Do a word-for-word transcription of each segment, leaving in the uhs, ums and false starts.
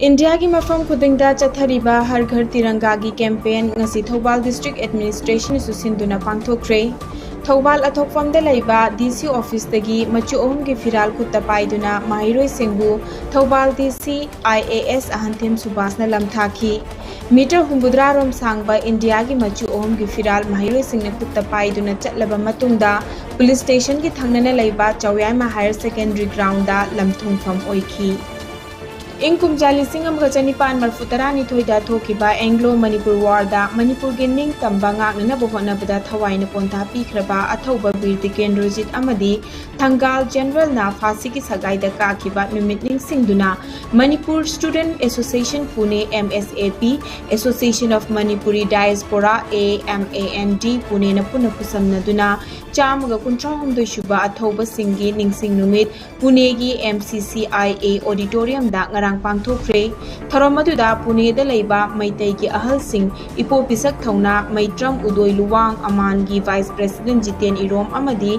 ꯏꯟꯗꯤꯌꯥꯒꯤ ꯃꯐꯝ ꯈꯨꯗꯤꯡꯗ ꯆꯠꯊꯔꯤꯕ ꯍꯔ ꯘꯔ ꯇꯤꯔꯪꯒꯥꯒꯤ ꯀꯦꯝꯄꯦꯟ ꯉꯁꯤ ꯊꯧꯕꯥꯜ ꯗꯤꯁꯇ꯭ꯔꯤꯛ ꯑꯦꯗꯃꯤꯅꯤꯁꯇ꯭ꯔꯦꯁꯟꯅꯁꯨ ꯁꯤꯟꯗꯨꯅ ꯄꯥꯡꯊꯣꯛꯈ꯭ꯔꯦ꯫ ꯊꯧꯕꯥꯜ ꯑꯊꯣꯛꯐꯝꯗ ꯂꯩꯕ ꯗꯤ ꯁꯤ ꯑꯣꯐꯤꯁꯇꯒꯤ ꯃꯆꯨ ꯑꯍꯨꯝꯒꯤ ꯐꯤꯔꯥꯜ ꯈꯨꯠꯇ ꯄꯥꯏꯗꯨꯅ ꯃꯍꯩꯔꯣꯏꯁꯤꯡꯕꯨ ꯊꯧꯕꯥꯜ ꯗꯤ C I A S ꯑꯍꯟꯊꯦꯝ ꯁꯨꯕꯥꯁꯅ ꯂꯝꯊꯥꯈꯤ꯫ Metre ꯍꯨꯝꯐꯨꯇꯔꯥ ꯔꯣꯝ ꯁꯥꯡꯕ ꯏꯟꯗꯤꯌꯥꯒꯤ ꯃꯆꯨ ꯑꯍꯨꯝꯒꯤ ꯐꯤꯔꯥꯜ ꯃꯍꯩꯔꯣꯏꯁꯤꯡꯅ ꯈꯨꯠꯇ ꯄꯥꯏꯗꯨꯅ ꯆꯠꯂꯕ ꯃꯇꯨꯡꯗ ꯄꯨꯂꯤꯁ ꯁ꯭ꯇꯦꯁꯟꯒꯤ ꯊꯪꯅꯅ ꯂꯩꯕ ꯆꯥꯎꯌꯥꯏꯃ ꯍꯥꯌꯔ ꯁꯦꯀꯦꯟꯗꯔꯤ ꯒ꯭ꯔꯥꯎꯟꯗ ꯂꯝꯊꯨꯡꯐꯝ ꯑꯣꯏꯈꯤ꯫ ꯏꯪ ꯀꯨꯝꯖꯥ ꯂꯤꯁꯤꯡ ꯑꯃꯒ ꯆꯅꯤꯄꯥꯟ ꯃꯔꯤꯐꯨ ꯇꯔꯥꯅꯤꯊꯣꯏꯗ ꯊꯣꯛꯈꯤꯕ ꯑꯦꯡꯒ꯭ꯂꯣ ꯃꯅꯤꯄꯨꯔ ꯋꯥꯔꯗ ꯃꯅꯤꯄꯨꯔꯒꯤ ꯅꯤꯡꯇꯝꯕ ꯉꯥꯛꯅꯅꯕ ꯍꯣꯠꯅꯕꯗ ꯊꯋꯥꯏꯅ ꯄꯣꯟꯊꯥ ꯄꯤꯈ꯭ꯔꯕ ꯑꯊꯧꯕ ꯕꯤꯔ ꯇꯤꯀꯦꯟꯗ꯭ꯔꯖꯤꯠ ꯑꯃꯗꯤ ꯊꯪꯒꯥꯜ ꯖꯦꯅꯔꯦꯜꯅ ꯐꯥꯁꯤꯒꯤ ꯁꯒꯥꯏꯗ ꯀꯥꯈꯤꯕ ꯅꯨꯃꯤꯠ ꯅꯤꯡꯁꯤꯡꯗꯨꯅ Manipur student association Pune, M S A P, association of Manipuri diaspora, A M A N D, ꯄꯨꯅꯦꯅ ꯄꯨꯟꯅ ꯈꯨꯠꯁꯝꯅꯗꯨꯅ ꯆꯥꯝꯃꯒ ꯀꯨꯟꯊ꯭ꯔꯥꯍꯨꯝꯗꯣꯏ ꯁꯨꯕ ꯑꯊꯧꯕꯁꯤꯡꯒꯤ ꯅꯤꯡꯁꯤꯡ ꯅꯨꯃꯤꯠ ꯄꯨꯅꯦꯒꯤ M C C I A ꯑꯣꯗꯤꯇꯣꯔꯤꯌꯝꯗ ꯉꯔꯥꯡ ꯄꯥꯡꯊꯣꯛꯈ꯭ꯔꯦ꯫ ꯊꯧꯔꯝ ꯑꯗꯨꯗ ꯄꯨꯅꯦꯗ ꯂꯩꯕ ꯃꯩꯇꯩꯒꯤ ꯑꯍꯜꯁꯤꯡ, ꯏꯄꯣ ꯄꯤꯁꯛ ꯊꯧꯅꯥ ꯃꯩꯇ꯭ꯔꯝ ꯎꯗꯣꯏ ꯂꯨꯋꯥꯡ, ꯑꯃꯥꯟꯒꯤ ꯚꯥꯏꯁ ꯄ꯭ꯔꯦꯁꯤꯗꯦꯟꯠ ꯖꯤꯇꯦꯟ ꯏꯔꯣꯝ ꯑꯃꯗꯤ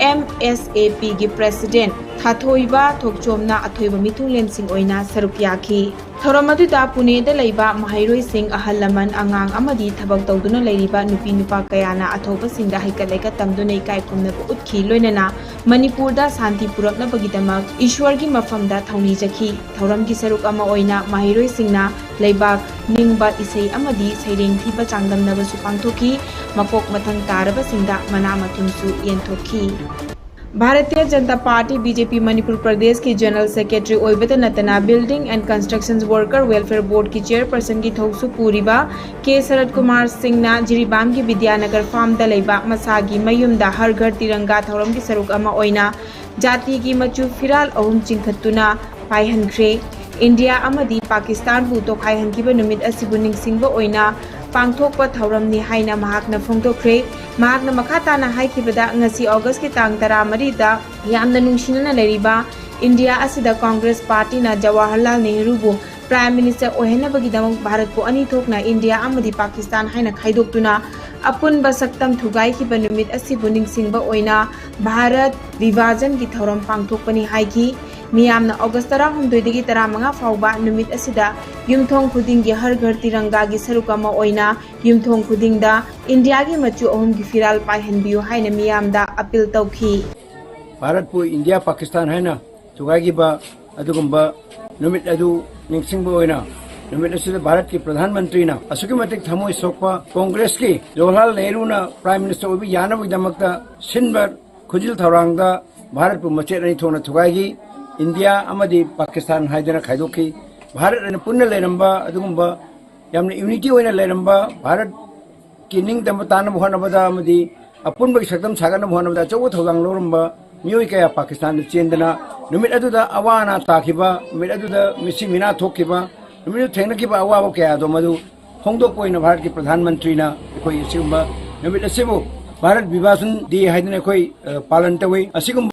ꯑꯦꯝ ꯑꯦꯁ ꯑꯦ ꯄꯤꯒꯤ ꯄ꯭ꯔꯦꯁꯤꯗꯦꯟꯠ ꯊꯥꯊꯣꯏꯕ ꯊꯣꯛꯆꯣꯝꯅ ꯑꯊꯣꯏꯕ ꯃꯤꯊꯨꯡꯂꯦꯟꯁꯤꯡ ꯑꯣꯏꯅ ꯁꯔꯨꯛ ꯌꯥꯈꯤ꯫ ꯊꯧꯔꯝ ꯑꯗꯨꯗ ꯄꯨꯅꯦꯗ ꯂꯩꯕ ꯃꯍꯩꯔꯣꯏꯁꯤꯡ, ꯑꯍꯜ ꯂꯃꯟ, ꯑꯉꯥꯡ ꯑꯃꯗꯤ ꯊꯕꯛ ꯇꯧꯗꯨꯅ ꯂꯩꯔꯤꯕ ꯅꯨꯄꯤ ꯅꯨꯄꯥ ꯀꯌꯥꯅ ꯑꯊꯧꯕꯁꯤꯡꯗ ꯍꯩꯀꯠ ꯂꯩꯀꯠ ꯇꯝꯗꯨꯅ ꯏꯀꯥꯏ ꯈꯨꯝꯅꯕ ꯎꯠꯈꯤ, ꯂꯣꯏꯅꯅ ꯃꯅꯤꯄꯨꯔꯗ ꯁꯥꯟꯇꯤ ꯄꯨꯔꯛꯅꯕꯒꯤꯗꯃꯛ ꯏꯁ꯭ꯋꯔꯒꯤ ꯃꯐꯝꯗ ꯊꯧꯅꯤꯖꯈꯤ꯫ ꯊꯧꯔꯝꯒꯤ ꯁꯔꯨꯛ ꯑꯃ ꯑꯣꯏꯅ ꯃꯍꯩꯔꯣꯏꯁꯤꯡꯅ ꯂꯩꯕꯥꯛ ꯅꯤꯡꯕ ꯏꯁꯩ ꯑꯃꯗꯤ ꯁꯩꯔꯦꯡ ꯊꯤꯕ ꯆꯥꯡꯗꯝꯅꯕꯁꯨ ꯄꯥꯡꯊꯣꯛꯈꯤ꯫ ꯃꯀꯣꯛ ꯃꯊꯪ ꯇꯥꯔꯕꯁꯤꯡꯗ ꯃꯅꯥ ꯃꯊꯨꯝꯁꯨ ꯌꯦꯟꯊꯣꯛꯈꯤ꯫ Bharatiya Janata party, B J P, Manipur ꯄ꯭ꯔꯗꯦꯁꯀꯤ ꯖꯦꯅꯔꯦꯜ ꯁꯦꯀ꯭ꯔꯦꯇꯔꯤ ꯑꯣꯏꯕꯇ ꯅꯠꯇꯅ building and constructions worker welfare ꯕꯣꯔꯗꯀꯤ ꯆꯦꯌꯔꯄꯔꯁꯟꯒꯤ ꯊꯧꯁꯨ ꯄꯨꯔꯤꯕ ꯀꯦ ꯁꯔꯠ ꯀꯨꯃꯥꯔ ꯁꯤꯡꯅ ꯖꯤꯔꯤꯕꯥꯝꯒꯤ ꯕꯤꯗ꯭ꯌꯥꯅꯒꯔ ꯐꯥꯔꯝꯗ ꯂꯩꯕ ꯃꯁꯥꯒꯤ ꯃꯌꯨꯝꯗ ꯍꯔ ꯘꯔ ꯇꯤꯔꯪꯒꯥ ꯊꯧꯔꯝꯒꯤ ꯁꯔꯨꯛ ꯑꯃ ꯑꯣꯏꯅ ꯖꯥꯇꯤꯒꯤ ꯃꯆꯨ ꯐꯤꯔꯥꯜ ꯑꯍꯨꯝ ꯆꯤꯡꯈꯠꯇꯨꯅ ꯄꯥꯏꯍꯟꯈ꯭ꯔꯦ꯫ ꯏꯟꯗꯤꯌꯥ ꯑꯃꯗꯤ ꯄꯥꯀꯤꯁꯇꯥꯟꯕꯨ ꯇꯣꯈꯥꯏꯍꯟꯈꯤꯕ ꯅꯨꯃꯤꯠ ꯑꯁꯤꯕꯨ ꯅꯤꯡꯁꯤꯡꯕ ꯑꯣꯏꯅ ꯄꯥꯡꯊꯣꯛꯄ ꯊꯧꯔꯝꯅꯤ ꯍꯥꯏꯅ ꯃꯍꯥꯛꯅ ꯐꯣꯡꯗꯣꯛꯈ꯭ꯔꯦ꯫ ꯃꯍꯥꯛꯅ ꯃꯈꯥ ꯇꯥꯅ ꯍꯥꯏꯈꯤꯕꯗ, ꯉꯁꯤ ꯑꯣꯒꯁꯀꯤ ꯇꯥꯡ ꯇꯔꯥꯃꯔꯤꯗ ꯌꯥꯝꯅ ꯅꯨꯡꯁꯤꯅꯅ ꯂꯩꯔꯤꯕ ꯏꯟꯗꯤꯌꯥ ꯑꯁꯤꯗ ꯀꯣꯡꯒ꯭ꯔꯦꯁ ꯄꯥꯔꯇꯤꯅ ꯖꯋꯥꯍꯔꯂꯥꯜ ꯅꯦꯍꯔꯨꯕꯨ ꯄ꯭ꯔꯥꯏꯝ ꯃꯤꯅꯤꯁꯇꯔ ꯑꯣꯏꯍꯟꯅꯕꯒꯤꯗꯃꯛ ꯚꯥꯔꯠꯄꯨ ꯑꯅꯤ ꯊꯣꯛꯅ ꯏꯟꯗꯤꯌꯥ ꯑꯃꯗꯤ ꯄꯥꯀꯤꯁꯇꯥꯟ ꯍꯥꯏꯅ ꯈꯥꯏꯗꯣꯛꯇꯨꯅ ꯑꯄꯨꯟꯕ ꯁꯛꯇꯝ ꯊꯨꯒꯥꯏꯈꯤꯕ ꯅꯨꯃꯤꯠ ꯑꯁꯤꯕꯨ ꯅꯤꯡꯁꯤꯡꯕ ꯑꯣꯏꯅ ꯚꯥꯔꯠ ꯚꯤꯚꯥꯖꯟꯒꯤ ꯊꯧꯔꯝ ꯄꯥꯡꯊꯣꯛꯄꯅꯤ ꯍꯥꯏꯈꯤ꯫ ꯃꯤꯌꯥꯝꯅ ꯑꯣꯒꯁ ꯇꯔꯥꯍꯨꯝꯗꯣꯏꯗꯒꯤ ꯇꯔꯥꯃꯉꯥ ꯐꯥꯎꯕ ꯅꯨꯃꯤꯠ ꯑꯁꯤꯗ ꯌꯨꯝꯊꯣꯡ ꯈꯨꯗꯤꯡꯒꯤ ꯍꯔ ꯘꯔ ꯇꯤꯔꯪꯒꯥꯒꯤ ꯁꯔꯨꯛ ꯑꯃ ꯑꯣꯏꯅ ꯌꯨꯝꯊꯣꯡ ꯈꯨꯗꯤꯡꯗ ꯏꯟꯗꯤꯌꯥꯒꯤ ꯃꯆꯨ ꯑꯍꯨꯝꯒꯤ ꯐꯤꯔꯥꯜ ꯄꯥꯏꯍꯟꯕꯤꯌꯨ ꯍꯥꯏꯅ ꯃꯤꯌꯥꯝꯗ ꯑꯄꯤꯜ ꯇꯧꯈꯤ꯫ ꯚꯥꯔꯠꯄꯨ ꯏꯟꯗꯤꯌꯥ ꯄꯥꯀꯤꯁꯇꯥꯟ ꯍꯥꯏꯅ ꯊꯨꯒꯥꯏꯈꯤꯕ ꯑꯗꯨꯒꯨꯝꯕ ꯅꯨꯃꯤꯠ ꯑꯗꯨ ꯅꯤꯡꯁꯤꯡꯕ ꯑꯣꯏꯅ ꯅꯨꯃꯤꯠ ꯑꯁꯤꯗ ꯚꯥꯔꯠꯀꯤ ꯄ꯭ꯔꯙꯥꯟ ꯃꯟꯇ꯭ꯔꯤꯅ ꯑꯁꯨꯛꯀꯤ ꯃꯇꯤꯛ ꯊꯃꯣꯏ ꯁꯣꯛꯄ ꯀꯣꯡꯒ꯭ꯔꯦꯁꯀꯤ ꯖꯋꯥꯍꯔꯂꯥꯜ ꯅꯦꯍꯔꯨꯅ ꯄ꯭ꯔꯥꯏꯝ ꯃꯤꯅꯤꯁꯇꯔ ꯑꯣꯏꯕ ꯌꯥꯅꯕꯒꯤꯗꯃꯛꯇ ꯁꯤꯟꯕ ꯈꯨꯖꯤꯜ ꯊꯧꯔꯥꯡꯗ ꯚꯥꯔꯠꯄꯨ ꯃꯆꯦꯠ ꯑꯅꯤ ꯊꯣꯛꯅ ꯊꯨꯒꯥꯏꯈꯤ꯫ ꯏꯟꯗꯤꯌꯥ ꯑꯃꯗꯤ ꯄꯥꯀꯤꯁꯇꯥꯟ ꯍꯥꯏꯗꯅ ꯈꯥꯏꯗꯣꯛꯈꯤ꯫ ꯚꯥꯔꯠ ꯑꯅ ꯄꯨꯟꯅ ꯂꯩꯔꯝꯕ ꯑꯗꯨꯒꯨꯝꯕ ꯌꯥꯝꯅ ꯌꯨꯅꯤꯇꯤ ꯑꯣꯏꯅ ꯂꯩꯔꯝꯕ ꯚꯥꯔꯠꯀꯤ ꯅꯤꯡꯇꯝꯕ ꯇꯥꯅꯕ ꯍꯣꯠꯅꯕꯗ ꯑꯃꯗꯤ ꯑꯄꯨꯟꯕꯒꯤ ꯁꯛꯇꯝ ꯁꯥꯒꯠꯅꯕ ꯍꯣꯠꯅꯕꯗ ꯑꯆꯧꯕ ꯊꯧꯗꯥꯡ ꯂꯧꯔꯝꯕ ꯃꯤꯑꯣꯏ ꯀꯌꯥ ꯄꯥꯀꯤꯁꯇꯥꯟꯗ ꯆꯦꯟꯗꯅ ꯅꯨꯃꯤꯠ ꯑꯗꯨꯗ ꯑꯋꯥ ꯑꯅꯥ ꯇꯥꯈꯤꯕ, ꯅꯨꯃꯤꯠ ꯑꯗꯨꯗ ꯃꯤꯁꯤ ꯃꯤꯅꯥ ꯊꯣꯛꯈꯤꯕ, ꯅꯨꯃꯤꯠ ꯑꯗꯨ ꯊꯦꯡꯅꯈꯤꯕ ꯑꯋꯥꯕ ꯀꯌꯥꯗꯣ ꯃꯗꯨ ꯐꯣꯡꯗꯣꯛꯄ ꯑꯣꯏꯅ ꯚꯥꯔꯠꯀꯤ ꯄ꯭ꯔꯙꯥꯟ ꯃꯟꯇ꯭ꯔꯤꯅ ꯑꯩꯈꯣꯏ ꯑꯁꯤꯒꯨꯝꯕ ꯅꯨꯃꯤꯠ ꯑꯁꯤꯕꯨ ꯚꯥꯔꯠ ꯚꯤꯚꯥꯖꯟ ꯗꯦ ꯍꯥꯏꯗꯅ ꯑꯩꯈꯣꯏ, ꯑ, ꯄꯥꯂꯟ ꯇꯧꯏ꯫ ꯑꯁꯤꯒꯨꯝꯕ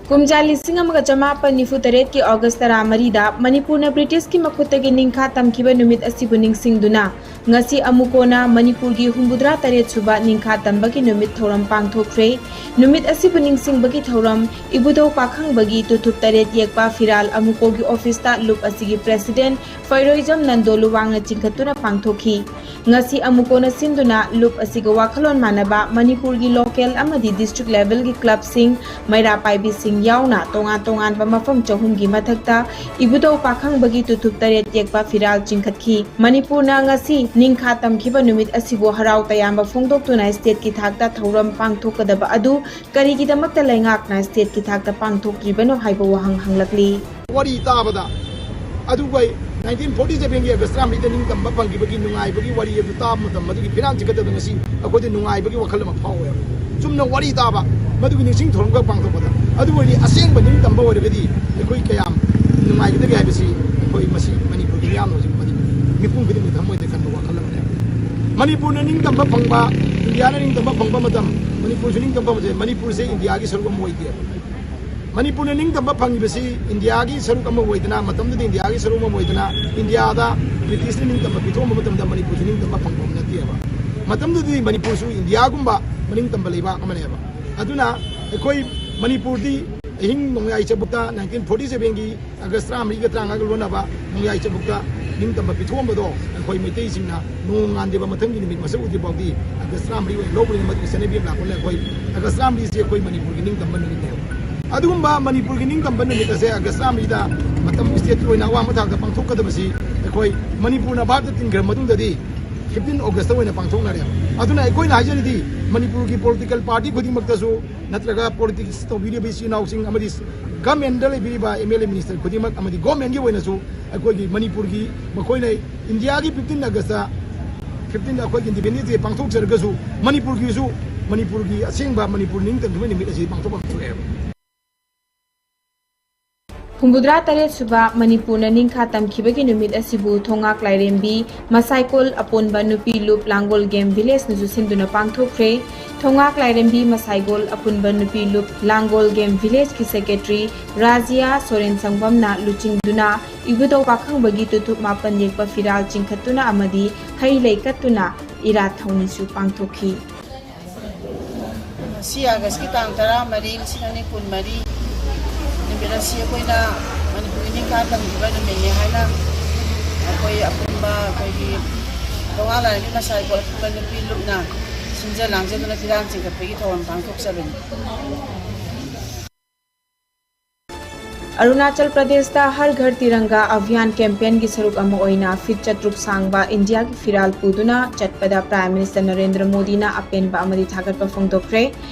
ꯀꯨꯝꯖꯥ ꯂꯤꯁꯤꯡ ꯑꯃꯒ ꯆꯃꯥꯄꯟ ꯅꯤꯐꯨ ꯇꯔꯦꯠꯀꯤ ꯑꯣꯒꯁ ꯇꯔꯥꯃꯔꯤꯗ ꯃꯅꯤꯄꯨꯔꯅ ꯕ꯭ꯔꯤꯇꯤꯁꯀꯤ ꯃꯈꯨꯠꯇꯒꯤ ꯅꯤꯡꯈꯥ ꯇꯝꯈꯤꯕ ꯅꯨꯃꯤꯠ ꯑꯁꯤꯕꯨ ꯅꯤꯡꯁꯤꯡꯗꯨꯅ ꯉꯁꯤ ꯑꯃꯨꯛ ꯀꯣꯟꯅ ꯃꯅꯤꯄꯨꯔꯒꯤ ꯍꯨꯝꯐꯨꯇꯔꯥ ꯇꯔꯦꯠ ꯁꯨꯕ ꯅꯤꯡꯈꯥ ꯇꯝꯕꯒꯤ ꯅꯨꯃꯤꯠ ꯊꯧꯔꯝ ꯄꯥꯡꯊꯣꯛꯈ꯭ꯔꯦ꯫ ꯅꯨꯃꯤꯠ ꯑꯁꯤꯕꯨ ꯅꯤꯡꯁꯤꯡꯕꯒꯤ ꯊꯧꯔꯝ ꯏꯕꯨꯙꯧ ꯄꯥꯈꯪꯕꯒꯤ ꯇꯨꯊꯨꯞ ꯇꯔꯦꯠ ꯌꯦꯛꯄ ꯐꯤꯔꯥꯜ ꯑꯃꯨꯀꯣꯒꯤ ꯑꯣꯐꯤꯁꯇ ꯂꯨꯞ ꯑꯁꯤꯒꯤ ꯄ꯭ꯔꯦꯁꯤꯗꯦꯟꯠ ꯐꯩꯔꯣꯏꯖꯝ ꯅꯟꯗꯣ ꯂꯨꯋꯥꯡꯅ ꯆꯤꯡꯈꯠꯇꯨꯅ ꯄꯥꯡꯊꯣꯛꯈꯤ꯫ ꯉꯁꯤ ꯑꯃꯨꯛ ꯀꯣꯟꯅ ꯁꯤꯟꯗꯨꯅ ꯂꯨꯞ ꯑꯁꯤꯒ ꯋꯥꯈꯜꯂꯣꯟ ꯃꯥꯟꯅꯕ ꯃꯅꯤꯄꯨꯔꯒꯤ ꯂꯣꯀꯦꯜ ꯑꯃꯗꯤ ꯗꯤꯁꯇ꯭ꯔꯤꯛ ꯂꯦꯚꯦꯜꯒꯤ ꯀ꯭ꯂꯕꯁꯤꯡ, ꯃꯩꯔꯥ ꯄꯥꯏꯕꯤꯁꯤꯡ ꯌꯥꯎꯅ ꯇꯣꯉꯥꯟ ꯇꯣꯉꯥꯟꯕ ꯃꯐꯝ ꯆꯍꯨꯝꯒꯤ ꯃꯊꯛꯇ ꯏꯕꯨꯙꯧ ꯄꯥꯈꯪꯕꯒꯤ ꯇꯨꯊꯨꯞ ꯇꯔꯦꯠ ꯌꯦꯛꯄ ꯐꯤꯔꯥꯜ ꯆꯤꯡꯈꯠꯈꯤ꯫ ꯃꯅꯤꯄꯨꯔꯅ ꯉꯁꯤ ꯅꯤꯡꯈꯥ ꯇꯝꯈꯤꯕ ꯅꯨꯃꯤꯠ ꯑꯁꯤꯕꯨ ꯍꯔꯥꯎ ꯇꯌꯥꯝꯕ ꯐꯣꯡꯗꯣꯛꯇꯨꯅ ꯁ꯭ꯇꯦꯠꯀꯤ ꯊꯥꯛꯇ ꯊꯧꯔꯝ ꯄꯥꯡꯊꯣꯛꯀꯗꯕ ꯑꯗꯨ ꯀꯔꯤꯒꯤꯗꯃꯛꯇ ꯂꯩꯉꯥꯛꯅ ꯁ꯭ꯇꯦꯠꯀꯤ ꯊꯥꯛꯇ ꯄꯥꯡꯊꯣꯛꯇ꯭ꯔꯤꯕꯅꯣ ꯍꯥꯏꯕ ꯋꯥꯍꯪ ꯍꯪꯂꯛꯂꯤ꯫ ꯋꯥꯔꯤ ꯇꯥꯕꯗ, ꯑꯗꯨꯒ ꯅꯥꯏꯟꯇꯤꯟ ꯐꯣꯔꯇꯤ ꯁꯚꯦꯟꯒꯤ ꯑꯒꯁ ꯇꯔꯥꯃꯔꯤꯗ ꯅꯤꯡꯇꯝꯕ ꯐꯪꯈꯤꯕꯒꯤ ꯅꯨꯡꯉꯥꯏꯕꯒꯤ ꯋꯥꯔꯤ ꯑꯗꯨ ꯇꯥꯕ ꯃꯇꯝ, ꯃꯗꯨꯒꯤ ꯐꯤꯔꯥꯟ ꯆꯤꯡꯈꯠꯇꯗ ꯉꯁꯤ ꯑꯩꯈꯣꯏꯗ ꯅꯨꯡꯉꯥꯏꯕꯒꯤ ꯋꯥꯈꯜ ꯑꯃ ꯐꯥꯎꯋꯦꯕ꯫ ꯆꯨꯝꯅ ꯋꯥꯔꯤ ꯇꯥꯕ, ꯃꯗꯨꯒꯤ ꯅꯤꯡꯁꯤꯡ ꯊꯧꯔꯝꯈꯛ ꯄꯥꯡꯊꯣꯛꯄꯗ꯫ ꯑꯗꯨ ꯑꯣꯏꯔꯗꯤ ꯑꯁꯦꯡꯕ ꯅꯤꯡꯇꯝꯕ ꯑꯣꯏꯔꯒꯗꯤ ꯑꯩꯈꯣꯏ ꯀꯌꯥꯝ ꯅꯨꯡꯉꯥꯏꯒꯗꯒꯦ ꯍꯥꯏꯕꯁꯤ ꯑꯩꯈꯣꯏ ꯃꯁꯤ ꯃꯅꯤꯄꯨꯔꯒꯤ ꯃꯤꯌꯥꯝꯅ ꯍꯧꯖꯤꯛ ꯃꯅꯤꯄꯨꯔ ꯃꯤꯄꯨꯝ ꯈꯨꯗꯤꯡꯃꯛ ꯊꯃꯣꯏꯗ ꯈꯟꯕ ꯋꯥꯈꯜ ꯑꯃꯅꯦ꯫ ꯃꯅꯤꯄꯨꯔꯅ ꯅꯤꯡꯇꯝꯕ ꯐꯪꯕ, ꯏꯟꯗꯤꯌꯥꯅ ꯅꯤꯡꯇꯝꯕ ꯐꯪꯕ ꯃꯇꯝ, ꯃꯅꯤꯄꯨꯔꯁꯨ ꯅꯤꯡꯇꯝꯕ ꯐꯪꯕꯁꯦ, ꯃꯅꯤꯄꯨꯔꯁꯦ ꯏꯟꯗꯤꯌꯥꯒꯤ ꯁꯔꯨꯛ ꯑꯃ ꯑꯣꯏꯗꯦꯕ꯫ ꯃꯅꯤꯄꯨꯔꯅ ꯅꯤꯡꯇꯝꯕ ꯐꯪꯉꯤꯕꯁꯤ ꯏꯟꯗꯤꯌꯥꯒꯤ ꯁꯔꯨꯛ ꯑꯃ ꯑꯣꯏꯗꯅ, ꯃꯇꯝꯗꯨꯗ ꯏꯟꯗꯤꯌꯥꯒꯤ ꯁꯔꯨꯛ ꯑꯃ ꯑꯣꯏꯗꯅ, ꯏꯟꯗꯤꯌꯥꯗ ꯕ꯭ꯔꯤꯇꯤꯁꯅ ꯅꯤꯡꯇꯝꯕ ꯄꯤꯊꯣꯛꯑꯝꯕ ꯃꯇꯝꯗ ꯃꯅꯤꯄꯨꯔꯁꯨ ꯅꯤꯡꯇꯝꯕ ꯐꯪꯕ ꯑꯃ ꯅꯠꯇꯦꯕ꯫ ꯃꯇꯝꯗꯨꯗꯗꯤ ꯃꯅꯤꯄꯨꯔꯁꯨ ꯏꯟꯗꯤꯌꯥꯒꯨꯝꯕ ꯃꯅꯤꯡꯇꯝꯕ ꯂꯩꯕꯥꯛ ꯑꯃꯅꯦꯕ꯫ ꯑꯗꯨꯅ ꯑꯩꯈꯣꯏ ꯃꯅꯤꯄꯨꯔꯗꯤ ꯑꯍꯤꯡ ꯅꯣꯡꯌꯥꯏ ꯆꯕꯨꯛꯇ ꯅꯥꯏꯟꯇꯤꯟ ꯐꯣꯔꯇꯤ ꯁꯕꯦꯟꯒꯤ ꯑꯥꯒꯁ ꯇꯔꯥꯃꯔꯤꯒ ꯇꯔꯥꯃꯉꯥꯒ ꯂꯣꯟꯅꯕ ꯅꯣꯡꯌꯥꯏ ꯆꯕꯨꯛꯇ ꯅꯤꯡꯇꯝꯕ ꯄꯤꯊꯣꯛꯑꯝꯕꯗꯣ ꯑꯩꯈꯣꯏ ꯃꯩꯇꯩꯁꯤꯡꯅ ꯅꯣꯡ ꯉꯥꯟꯗꯦꯕ ꯃꯊꯪꯒꯤ ꯅꯨꯃꯤꯠ ꯃꯁꯛ ꯎꯗ꯭ꯔꯤ ꯐꯥꯎꯗꯤ ꯑꯥꯒꯁ ꯇꯔꯥꯃꯔꯤ ꯑꯣꯏꯅ ꯂꯧꯕꯅꯤꯅ ꯃꯗꯨꯒꯤ ꯆꯠꯅꯕꯤ ꯑꯃ ꯂꯥꯛꯄꯅ ꯑꯩꯈꯣꯏ ꯑꯥꯒꯁ ꯇꯔꯥꯃꯔꯤꯁꯤ ꯑꯩꯈꯣꯏ ꯃꯅꯤꯄꯨꯔꯒꯤ ꯅꯤꯡꯇꯝꯕ ꯅꯨꯃꯤꯠꯅꯦꯕ꯫ ꯑꯗꯨꯒꯨꯝꯕ ꯃꯅꯤꯄꯨꯔꯒꯤ ꯅꯤꯡꯇꯝꯕ ꯅꯨꯃꯤꯠ ꯑꯁꯦ ꯑꯥꯒꯁ ꯇꯔꯥꯃꯔꯤꯗ ꯃꯇꯝ ꯁ꯭ꯇꯦꯠꯀꯤ ꯑꯣꯏꯅ ꯑꯋꯥꯡꯕ ꯊꯥꯛꯇ ꯄꯥꯡꯊꯣꯛꯀꯗꯕꯁꯤ ꯑꯩꯈꯣꯏ ꯃꯅꯤꯄꯨꯔꯅ ꯚꯥꯔꯠꯇ ꯇꯤꯟꯈ꯭ꯔ ꯃꯇꯨꯡꯗꯗꯤ ꯐꯤꯐꯇꯤꯟ ꯑꯣꯒꯁꯇ ꯑꯣꯏꯅ ꯄꯥꯡꯊꯣꯛꯅꯔꯦ꯫ ꯑꯗꯨꯅ ꯑꯩꯈꯣꯏꯅ ꯍꯥꯏꯖꯔꯤꯗꯤ ꯃꯅꯤꯄꯨꯔꯒꯤ ꯄꯣꯂꯤꯇꯤꯀꯦꯜ ꯄꯥꯔꯇꯤ ꯈꯨꯗꯤꯡꯃꯛꯇꯁꯨ ꯅꯠꯇ꯭ꯔꯒ ꯄꯣꯂꯤꯇꯤꯛꯁ ꯇꯧꯕꯤꯔꯤꯕ ꯏꯆꯤꯜ ꯏꯅꯥꯎꯁꯤꯡ ꯑꯃꯗꯤ ꯒꯃꯦꯟꯗ ꯂꯩꯕꯤꯔꯤꯕ ꯑꯦꯝ ꯑꯦꯜ ꯑꯦ ꯃꯤꯅꯤꯁꯇꯔ ꯈꯨꯗꯤꯡꯃꯛ ꯑꯃꯗꯤ ꯒꯣꯔꯃꯦꯟꯒꯤ ꯑꯣꯏꯅꯁꯨ ꯑꯩꯈꯣꯏꯒꯤ ꯃꯅꯤꯄꯨꯔꯒꯤ ꯃꯈꯣꯏꯅ ꯏꯟꯗꯤꯌꯥꯒꯤ ꯐꯤꯐꯇꯤꯟ ꯑꯥꯒꯁꯇ ꯐꯤꯐꯇꯤꯟꯗ ꯑꯩꯈꯣꯏꯒꯤ ꯏꯟꯗꯤꯄꯦꯟꯗꯦꯟꯁ ꯗꯦ ꯄꯥꯡꯊꯣꯛꯆꯔꯒꯁꯨ ꯃꯅꯤꯄꯨꯔꯒꯤꯁꯨ ꯃꯅꯤꯄꯨꯔꯒꯤ ꯑꯁꯦꯡꯕ ꯃꯅꯤꯄꯨꯔ ꯅꯤꯡꯇꯝꯕꯒꯤ ꯅꯨꯃꯤꯠ ꯑꯁꯤ ꯄꯥꯡꯊꯣꯛꯐꯝ ꯊꯣꯛꯑꯦꯕ꯫ ꯍꯨꯝꯐꯨꯇꯔꯥ ꯇꯔꯦꯠ ꯁꯨꯕ ꯃꯅꯤꯄꯨꯔꯅ ꯅꯤꯡꯈꯥ ꯇꯝꯈꯤꯕꯒꯤ ꯅꯨꯃꯤꯠ ꯑꯁꯤꯕꯨ ꯊꯣꯉꯥꯛ ꯂꯥꯏꯔꯦꯝꯕꯤ ꯃꯁꯥꯏꯀꯣꯜ ꯑꯄꯨꯟꯕ ꯅꯨꯄꯤ ꯂꯨꯞ ꯂꯥꯡꯒꯣꯜ ꯒꯦꯝ ꯚꯤꯂꯦꯖꯅꯁꯨ ꯁꯤꯟꯗꯨꯅ ꯄꯥꯡꯊꯣꯛꯈ꯭ꯔꯦ꯫ ꯊꯣꯉꯥꯛ ꯂꯥꯏꯔꯦꯝꯕꯤ ꯃꯁꯥꯏꯒꯣꯜ ꯑꯄꯨꯟꯕ ꯅꯨꯄꯤ ꯂꯨꯞ ꯂꯥꯡꯒꯣꯜ ꯒꯦꯝ ꯚꯤꯂꯦꯖꯀꯤ ꯁꯦꯀ꯭ꯔꯦꯇꯔꯤ ꯔꯥꯖꯤꯌꯥ ꯁꯣꯔꯦꯟ ꯁꯪꯕꯝꯅ ꯂꯨꯆꯤꯡꯗꯨꯅ ꯏꯕꯨꯙꯧ ꯄꯥꯈꯪꯕꯒꯤ ꯇꯨꯊꯨꯞ ꯃꯥꯄꯟ ꯌꯦꯛꯄ ꯐꯤꯔꯥꯜ ꯆꯤꯡꯈꯠꯇꯨꯅ ꯑꯃꯗꯤ ꯍꯩ ꯂꯩ ꯀꯠꯇꯨꯅ ꯏꯔꯥꯠ ꯊꯧꯅꯤꯁꯨ ꯄꯥꯡꯊꯣꯛꯈꯤ꯫ ꯉꯁꯤ ꯑꯥꯒꯁꯀꯤ ꯇꯥꯡ ꯇꯔꯥꯃꯔꯤ, ꯂꯤꯁꯤꯡ ꯑꯅꯤ ꯀꯨꯟꯃꯔꯤ ꯅꯨꯃꯤꯠ ꯑꯁꯤ ꯑꯩꯈꯣꯏꯅ ꯃꯅꯤꯄꯨꯔꯒꯤ ꯅꯤꯡꯈꯥ ꯇꯝꯈꯤꯕ ꯅꯨꯃꯤꯠꯅꯤ ꯍꯥꯏꯅ ꯑꯩꯈꯣꯏ ꯑꯄꯨꯟꯕ ꯑꯩꯈꯣꯏꯒꯤ ꯊꯣꯉꯥꯛ ꯂꯥꯏꯔꯦꯝꯕꯤ ꯃꯁꯥꯏꯀꯣꯜ ꯑꯄꯨꯟꯕ ꯅꯨꯄꯤ ꯂꯨꯞꯅ ꯁꯤꯟꯖ ꯂꯥꯡꯖꯗꯨꯅ ꯐꯤꯔꯥꯜ ꯆꯤꯡꯈꯠꯄꯒꯤ ꯊꯧꯔꯝ ꯄꯥꯡꯊꯣꯛꯆꯕꯅꯤ꯫ ꯑꯔꯨꯅꯥꯆꯜ ꯄ꯭ꯔꯗꯦꯁꯇ ꯍꯔ ꯘꯔ ꯇꯤꯔꯪꯒꯥ ꯑꯚꯤꯌꯥꯟ ꯀꯦꯝꯄꯦꯟꯒꯤ ꯁꯔꯨꯛ ꯑꯃ ꯑꯣꯏꯅ ꯐꯤꯠ ꯆꯥꯇ꯭ꯔꯨꯛ ꯁꯥꯡꯕ ꯏꯟꯗꯤꯌꯥꯒꯤ ꯐꯤꯔꯥꯜ ꯄꯨꯗꯨꯅ ꯆꯠꯄꯗ ꯄ꯭ꯔꯥꯏꯝ ꯃꯤꯅꯤꯁꯇꯔ ꯅꯔꯦꯟꯗ꯭ꯔ ꯃꯣꯗꯤꯅ ꯑꯄꯦꯟꯕ ꯑꯃꯗꯤ ꯊꯥꯒꯠꯄ ꯐꯣꯡꯗꯣꯛꯈ꯭ꯔꯦ꯫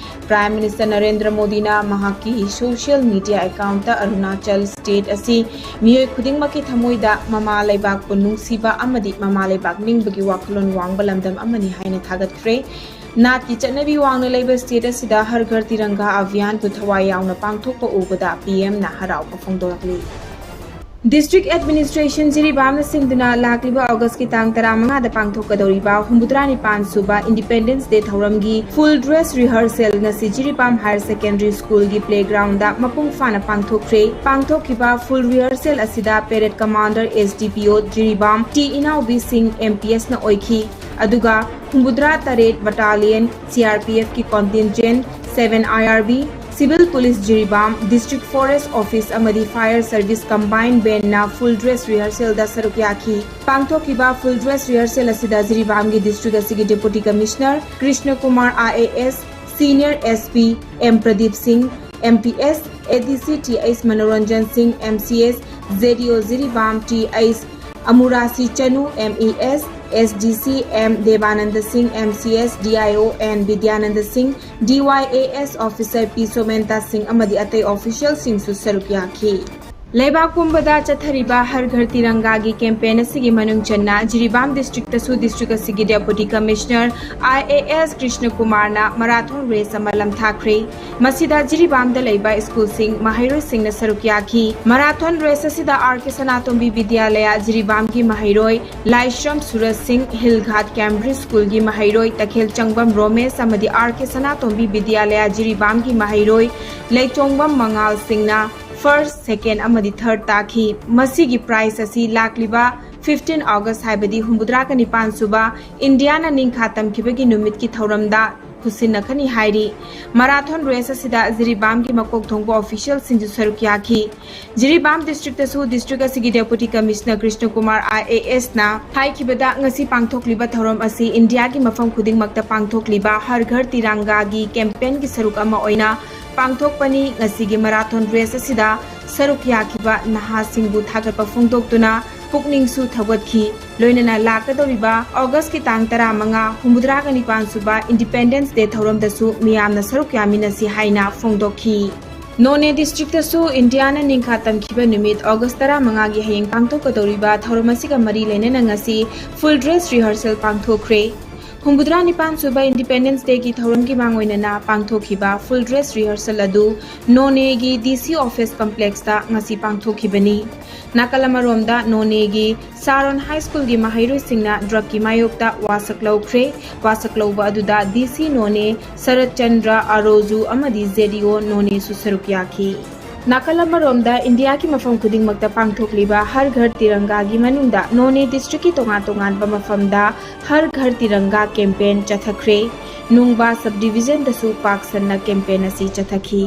ꯄ꯭ꯔꯥꯏꯝ ꯃꯤꯅꯤꯁꯇꯔ ꯅꯔꯦꯟꯗ꯭ꯔ ꯃꯣꯗꯤꯅ ꯃꯍꯥꯛꯀꯤ ꯁꯣꯁꯤꯌꯦꯜ ꯃꯤꯗꯤꯌꯥ ꯑꯦꯀꯥꯎꯟꯠꯇ ꯑꯔꯨꯅꯥꯆꯜ ꯁ꯭ꯇꯦꯠ ꯑꯁꯤ ꯃꯤꯑꯣꯏ ꯈꯨꯗꯤꯡꯃꯛꯀꯤ ꯊꯃꯣꯏꯗ ꯃꯃꯥ ꯂꯩꯕꯥꯛꯄꯨ ꯅꯨꯡꯁꯤꯕ ꯑꯃꯗꯤ ꯃꯃꯥ ꯂꯩꯕꯥꯛ ꯅꯤꯡꯕꯒꯤ ꯋꯥꯈꯜꯂꯣꯟ ꯋꯥꯡꯕ ꯂꯝꯗꯝ ꯑꯃꯅꯤ ꯍꯥꯏꯅ ꯊꯥꯒꯠꯈ꯭ꯔꯦ꯫ ꯅꯥꯠꯀꯤ ꯆꯠꯅꯕꯤ ꯋꯥꯡꯅ ꯂꯩꯕ ꯁ꯭ꯇꯦꯠ ꯑꯁꯤꯗ ꯍꯔ ꯘꯔ ꯇꯤꯔꯪꯒꯥ ꯑꯚꯤꯌꯥꯟꯕꯨ ꯊꯋꯥꯏ ꯌꯥꯎꯅ ꯄꯥꯡꯊꯣꯛꯄ ꯎꯕꯗ ꯄꯤ ꯑꯦꯝꯅ ꯍꯔꯥꯎꯕ ꯐꯣꯡꯗꯣꯔꯛꯂꯤ꯫ ꯗꯤꯁꯇ꯭ꯔꯤꯛ ꯑꯦꯗꯃꯤꯅꯤꯁꯇ꯭ꯔꯦꯁꯟ ꯖꯤꯔꯤꯕꯥꯝꯅ ꯁꯤꯟꯗꯨꯅ ꯂꯥꯛꯂꯤꯕ ꯑꯣꯒꯁꯀꯤ ꯇꯥꯡ ꯇꯔꯥꯃꯉꯥꯗ ꯄꯥꯡꯊꯣꯛꯀꯗꯧꯔꯤꯕ ꯍꯨꯝꯐꯨꯇꯔꯥ ꯅꯤꯄꯥꯟ ꯁꯨꯕ ꯏꯟꯗꯤꯄꯦꯟꯗꯦꯟꯁ ꯗꯦ ꯊꯧꯔꯝꯒꯤ ꯐꯨꯜ ꯗ꯭ꯔꯦꯁ ꯔꯤꯍꯔꯁꯦꯜ ꯉꯁꯤ ꯖꯤꯔꯤꯕꯥꯝ ꯍꯥꯌꯔ ꯁꯦꯀꯦꯟꯗꯔꯤ ꯁ꯭ꯀꯨꯜꯒꯤ ꯄ꯭ꯂꯦꯒ꯭ꯔꯥꯎꯟꯗ ꯃꯄꯨꯡ ꯐꯥꯅ ꯄꯥꯡꯊꯣꯛꯈ꯭ꯔꯦ꯫ ꯄꯥꯡꯊꯣꯛꯈꯤꯕ ꯐꯨꯜ ꯔꯤꯍꯔꯁꯦꯜ ꯑꯁꯤꯗ ꯄꯦꯔꯦꯗ ꯀꯃꯥꯟꯗꯔ ꯑꯦꯁ ꯗꯤ ꯄꯤ ꯑꯣ ꯖꯤꯔꯤꯕꯥꯝ ꯇꯤ ꯏꯅꯥꯎꯕꯤ ꯁꯤꯡ ꯑꯦꯝ ꯄꯤ ꯑꯦꯁꯅ ꯑꯣꯏꯈꯤ꯫ ꯑꯗꯨꯒ ꯍꯨꯝꯐꯨꯇꯔꯥ ꯇꯔꯦꯠ ꯕꯇꯥꯂꯤꯌꯟ ꯁꯤ ꯑꯥꯔ ꯄꯤ ꯑꯦꯐꯀꯤ contingent, seven I R B, Civil Police ꯖꯤꯔꯤꯕꯥꯝ, District Forest Office ꯑꯃꯗꯤ Fire Service Combined Band ꯅ full dress rehearsal ꯗ ꯁꯔꯨꯛ ꯌꯥꯈꯤ꯫ ꯄꯥꯡꯊꯣꯛꯈꯤꯕ full dress rehearsal ꯑꯁꯤꯗ ꯖꯤꯔꯤꯕꯥꯝꯒꯤ district ꯑꯁꯤꯒꯤ Deputy Commissioner Krishna Kumar IAS, Senior SP M Pradeep ꯁꯤꯡ, MPS, ADC TH ꯃꯅꯣꯔꯟꯖꯟ ꯁꯤꯡ, MCS, ZDO ꯖꯤꯔꯤꯕꯥꯝ TH ꯑꯃꯨꯔꯥꯁꯤ ꯆꯅꯨ, MES, SDC M ꯗꯦꯕꯥꯅꯟꯗ ꯁꯤꯡ, MCS, DIO N ꯕꯤꯗ꯭ꯌꯥꯅꯟꯗ ꯁꯤꯡ, DYAS Officer P ꯁꯣꯃꯦꯟꯇꯥ ꯁꯤꯡ ꯑꯃꯗꯤ ꯑꯇꯩ official ꯁꯤꯡꯁꯨ ꯁꯔꯨꯛ ꯌꯥꯈꯤ꯫ ꯂꯩꯕꯥꯛ ꯄꯨꯝꯕꯗ ꯆꯠꯊꯔꯤꯕ ꯍꯔ ꯘꯔ ꯇꯤꯔꯪꯒꯥꯒꯤ campaign ꯑꯁꯤꯒꯤ ꯃꯅꯨꯡ ꯆꯟꯅ ꯖꯤꯔꯤꯕꯥꯝ district ꯇꯁꯨ district ꯑꯁꯤꯒꯤ Deputy Commissioner IAS ꯀ꯭ꯔꯤꯁꯅ ꯀꯨꯃꯥꯔꯅ marathon race ꯑꯃ ꯂꯝꯊꯥꯈ꯭ꯔꯦ꯫ ꯃꯁꯤꯗ ꯖꯤꯔꯤꯕꯥꯝꯗ ꯂꯩꯕ school ꯁꯤꯡ, ꯃꯍꯩꯔꯣꯏꯁꯤꯡꯅ ꯁꯔꯨꯛ ꯌꯥꯈꯤ꯫ Marathon race ꯑꯁꯤꯗ R K ꯁꯅꯥꯇꯣꯝꯕꯤ ꯕꯤꯗ꯭ꯌꯥꯂꯌꯥ ꯖꯤꯔꯤꯕꯥꯝꯒꯤ ꯃꯍꯩꯔꯣꯏ ꯂꯥꯏꯁ꯭ꯔꯝ ꯁꯨꯔꯖ ꯁꯤꯡ, Hill Ghat Cambridge School ꯒꯤ ꯃꯍꯩꯔꯣꯏ ꯇꯈꯦꯜ ꯆꯪꯕꯝ ꯔꯣꯃꯦꯁ ꯑꯃꯗꯤ R K ꯁꯅꯥꯇꯣꯝꯕꯤ ꯕꯤꯗ꯭ꯌꯥꯂꯌꯥ ꯖꯤꯔꯤꯕꯥꯝꯒꯤ ꯃꯍꯩꯔꯣꯏ ꯂꯩꯆꯣꯡꯕꯝ ꯃꯉꯥꯜ ꯁꯤꯡꯅ first, second ꯑꯃꯗꯤ third ꯇꯥꯈꯤ꯫ ꯃꯁꯤꯒꯤ prize ꯑꯁꯤ ꯂꯥꯛꯂꯤꯕ fifteen August, ꯍꯥꯏꯕꯗꯤ ꯍꯨꯝꯐꯨꯇꯔꯥꯒ ꯅꯤꯄꯥꯟ ꯁꯨꯕ ꯏꯟꯗꯤꯌꯥꯅ ꯅꯤꯡꯈꯥ ꯇꯝꯈꯤꯕꯒꯤ ꯅꯨꯃꯤꯠꯀꯤ ꯊꯧꯔꯝꯗ ꯈꯨꯠꯁꯤꯟꯅꯒꯅꯤ ꯍꯥꯏꯔꯤ꯫ Marathon race ꯑꯁꯤꯗ ꯖꯤꯔꯤꯕꯥꯝꯒꯤ ꯃꯀꯣꯛ ꯊꯣꯡꯕ official ꯁꯤꯡꯁꯨ ꯁꯔꯨꯛ ꯌꯥꯈꯤ꯫ ꯖꯤꯔꯤꯕꯥꯝ district ꯇꯁꯨ district ꯑꯁꯤꯒꯤ Deputy Commissioner Krishna Kumar IAS ꯅ ꯍꯥꯏꯈꯤꯕꯗ, ꯉꯁꯤ ꯄꯥꯡꯊꯣꯛꯂꯤꯕ ꯊꯧꯔꯝ ꯑꯁꯤ ꯏꯟꯗꯤꯌꯥꯒꯤ ꯃꯐꯝ ꯈꯨꯗꯤꯡꯃꯛꯇ ꯄꯥꯡꯊꯣꯛꯂꯤꯕ ꯍꯔ ꯘꯔ ꯇꯤꯔꯪꯒꯥꯒꯤ campaign ꯒꯤ ꯁꯔꯨꯛ ꯑꯃ ꯑꯣꯏꯅ ꯄꯥꯡꯊꯣꯛꯄꯅꯤ꯫ ꯉꯁꯤꯒꯤ marathon race ꯑꯁꯤꯗ ꯁꯔꯨꯛ ꯌꯥꯈꯤꯕ ꯅꯍꯥꯁꯤꯡꯕꯨ ꯊꯥꯒꯠꯄ ꯐꯣꯡꯗꯣꯛꯇꯨꯅ ꯄꯨꯛꯅꯤꯡꯁꯨ ꯊꯧꯒꯠꯈꯤ꯫ ꯂꯣꯏꯅꯅ ꯂꯥꯛꯀꯗꯧꯔꯤꯕ August ꯀꯤ ꯇꯥꯡ ꯇꯔꯥꯃꯉꯥ, ꯍꯨꯝꯐꯨꯇꯔꯥꯒ ꯅꯤꯄꯥꯟ ꯁꯨꯕ Independence Day ꯊꯧꯔꯝꯗꯁꯨ ꯃꯤꯌꯥꯝꯅ ꯁꯔꯨꯛ ꯌꯥꯃꯤꯟꯅꯁꯤ ꯍꯥꯏꯅ ꯐꯣꯡꯗꯣꯛꯈꯤ꯫ ꯅꯣꯅꯦ district ꯇꯁꯨ ꯏꯟꯗꯤꯌꯥꯅ ꯅꯤꯡꯈꯥ ꯇꯝꯈꯤꯕ ꯅꯨꯃꯤꯠ August ꯇꯔꯥꯃꯉꯥꯒꯤ ꯍꯌꯦꯡ ꯄꯥꯡꯊꯣꯛꯀꯗꯧꯔꯤꯕ ꯊꯧꯔꯝ ꯑꯁꯤꯒ ꯃꯔꯤ ꯂꯩꯅꯅ ꯉꯁꯤ full dress rehearsal ꯄꯥꯡꯊꯣꯛꯈ꯭ꯔꯦ꯫ ꯍꯨꯝꯐꯨꯇꯔꯥ ꯅꯤꯄꯥꯟ ꯁꯨꯕ Independence Day ꯒꯤ ꯊꯧꯔꯝꯒꯤ ꯃꯥꯡꯑꯣꯏꯅꯅ ꯄꯥꯡꯊꯣꯛꯈꯤꯕ full dress rehearsal ꯑꯗꯨ ꯅꯣꯅꯦꯒꯤ DC office complex ꯇ ꯉꯁꯤ ꯄꯥꯡꯊꯣꯛꯈꯤꯕꯅꯤ꯫ ꯅꯥꯀꯜ ꯑꯃꯔꯣꯝꯗ ꯅꯣꯅꯦꯒꯤ ꯁꯥꯔꯣꯟ High School ꯒꯤ ꯃꯍꯩꯔꯣꯏꯁꯤꯡꯅ drug ꯀꯤ ꯃꯥꯌꯣꯛꯇ ꯋꯥꯁꯛ ꯂꯧꯈ꯭ꯔꯦ꯫ ꯋꯥꯁꯛ ꯂꯧꯕ ꯑꯗꯨꯗ DC ꯅꯣꯅꯦ ꯁꯔꯠ ꯆꯟꯗ꯭ꯔ ꯑꯔꯣꯖꯨ ꯑꯃꯗꯤ ZDO ꯅꯣꯅꯦꯁꯨ ꯁꯔꯨꯛ ꯌꯥꯈꯤ꯫ ꯅꯥꯀꯜ ꯑꯃꯔꯣꯝꯗ ꯏꯟꯗꯤꯌꯥꯒꯤ ꯃꯐꯝ ꯈꯨꯗꯤꯡꯃꯛꯇ ꯄꯥꯡꯊꯣꯛꯂꯤꯕ ꯍꯔ ꯘꯔ ꯇꯤꯔꯪꯒꯥꯒꯤ ꯃꯅꯨꯡꯗ ꯅꯣꯅꯦ ꯗꯤꯁꯇ꯭ꯔꯤꯛꯀꯤ ꯇꯣꯉꯥꯟ ꯇꯣꯉꯥꯟꯕ ꯃꯐꯝꯗ ꯍꯔ ꯘꯔ ꯇꯤꯔꯪꯒꯥ ꯀꯦꯝꯄꯦꯟ ꯆꯠꯊꯈ꯭ꯔꯦ꯫ ꯅꯨꯡꯕꯥ ꯁꯕ ꯗꯤꯕꯤꯖꯟꯗꯁꯨ ꯄꯥꯛ ꯁꯟꯅ ꯀꯦꯝꯄꯦꯟ ꯑꯁꯤ ꯆꯠꯊꯈꯤ꯫